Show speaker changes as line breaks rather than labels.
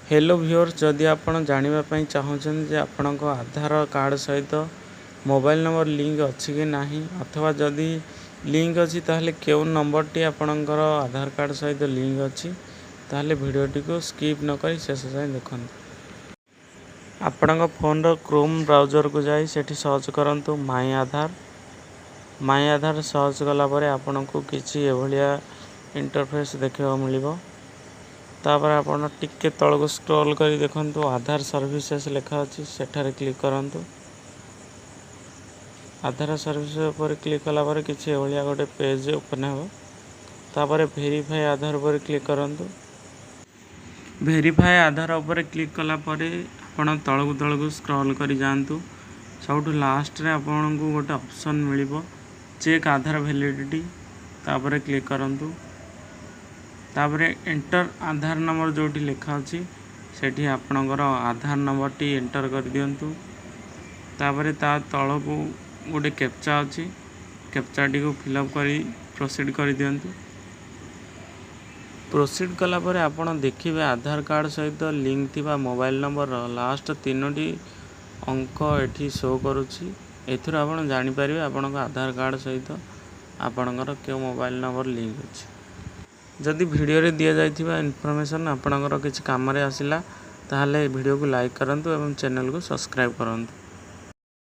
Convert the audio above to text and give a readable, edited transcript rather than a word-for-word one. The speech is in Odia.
ହ୍ୟାଲୋ ଭିଉଅର୍ସ, ଯଦି ଆପଣ ଜାଣିବା ପାଇଁ ଚାହୁଁଛନ୍ତି ଯେ ଆପଣଙ୍କ ଆଧାର କାର୍ଡ଼ ସହିତ ମୋବାଇଲ ନମ୍ବର ଲିଙ୍କ ଅଛି କି ନାହିଁ, ଅଥବା ଯଦି ଲିଙ୍କ ଅଛି ତାହେଲେ କେଉଁ ନମ୍ବରଟି ଆପଣଙ୍କର ଆଧାର କାର୍ଡ଼ ସହିତ ଲିଙ୍କ ଅଛି, ତାହେଲେ ଭିଡ଼ିଓଟିକୁ ସ୍କିପ୍ ନକରି ଶେଷ ଯାଏଁ ଦେଖନ୍ତୁ। ଆପଣଙ୍କ ଫୋନ୍ର କ୍ରୋମ୍ ବ୍ରାଉଜରକୁ ଯାଇ ସେଠି ସର୍ଚ୍ଚ କରନ୍ତୁ ମାଇ ଆଧାର। ମାଇ ଆଧାର ସର୍ଚ୍ଚ କଲା ପରେ ଆପଣଙ୍କୁ କିଛି ଏଭଳିଆ ଇଣ୍ଟରଫେସ୍ ଦେଖିବାକୁ ମିଳିବ। ତାପରେ ଆପଣ ଟିକେ ତଳକୁ ସ୍କ୍ରୋଲ୍ କରି ଦେଖନ୍ତୁ, ଆଧାର ସର୍ଭିସେସ୍ ଲେଖା ଅଛି, ସେଠାରେ କ୍ଲିକ୍ କରନ୍ତୁ। ଆଧାର ସର୍ଭିସ୍ ଉପରେ କ୍ଲିକ୍ କଲା ପରେ କିଛି ଏଭଳିଆ ଗୋଟେ ପେଜ୍ ଓପନ୍ ହେବ। ତାପରେ ଭେରିଫାଏ ଆଧାର ଉପରେ କ୍ଲିକ୍ କରନ୍ତୁ। ଭେରିଫାଏ ଆଧାର ଉପରେ କ୍ଲିକ୍ କଲା ପରେ ଆପଣ ତଳକୁ ତଳକୁ ସ୍କ୍ରଲ୍ କରି ଯାଆନ୍ତୁ। ସବୁଠୁ ଲାଷ୍ଟରେ ଆପଣଙ୍କୁ ଗୋଟେ ଅପସନ୍ ମିଳିବ, ଚେକ୍ ଆଧାର ଭ୍ୟାଲିଡ଼ିଟି, ତାପରେ କ୍ଲିକ୍ କରନ୍ତୁ। ତାପରେ ଏଣ୍ଟର ଆଧାର ନମ୍ବର ଯେଉଁଠି ଲେଖା ଅଛି, ସେଠି ଆପଣଙ୍କର ଆଧାର ନମ୍ବରଟି ଏଣ୍ଟର କରିଦିଅନ୍ତୁ। ତାପରେ ତା ତଳକୁ ଗୋଟେ କ୍ୟାପଚା ଅଛି, କ୍ୟାପଚାଟିକୁ ଫିଲ୍ଅପ୍ କରି ପ୍ରୋସିଡ଼୍ କରିଦିଅନ୍ତୁ। ପ୍ରୋସିଡ଼୍ କଲା ପରେ ଆପଣ ଦେଖିବେ, ଆଧାର କାର୍ଡ଼ ସହିତ ଲିଙ୍କ ଥିବା ମୋବାଇଲ ନମ୍ବରର ଲାଷ୍ଟ ତିନୋଟି ଅଙ୍କ ଏଠି ଶୋ କରୁଛି। ଏଥିରୁ ଆପଣ ଜାଣିପାରିବେ ଆପଣଙ୍କ ଆଧାର କାର୍ଡ଼ ସହିତ ଆପଣଙ୍କର କେଉଁ ମୋବାଇଲ ନମ୍ବର ଲିଙ୍କ ଅଛି। ଯଦି ଭିଡ଼ିଓରେ ଦିଆଯାଇଥିବା ଇନଫର୍ମେସନ୍ ଆପଣଙ୍କର କିଛି କାମରେ ଆସିଲା, ତାହେଲେ ଭିଡ଼ିଓକୁ ଲାଇକ୍ କରନ୍ତୁ ଏବଂ ଚ୍ୟାନେଲକୁ ସବସ୍କ୍ରାଇବ୍ କରନ୍ତୁ।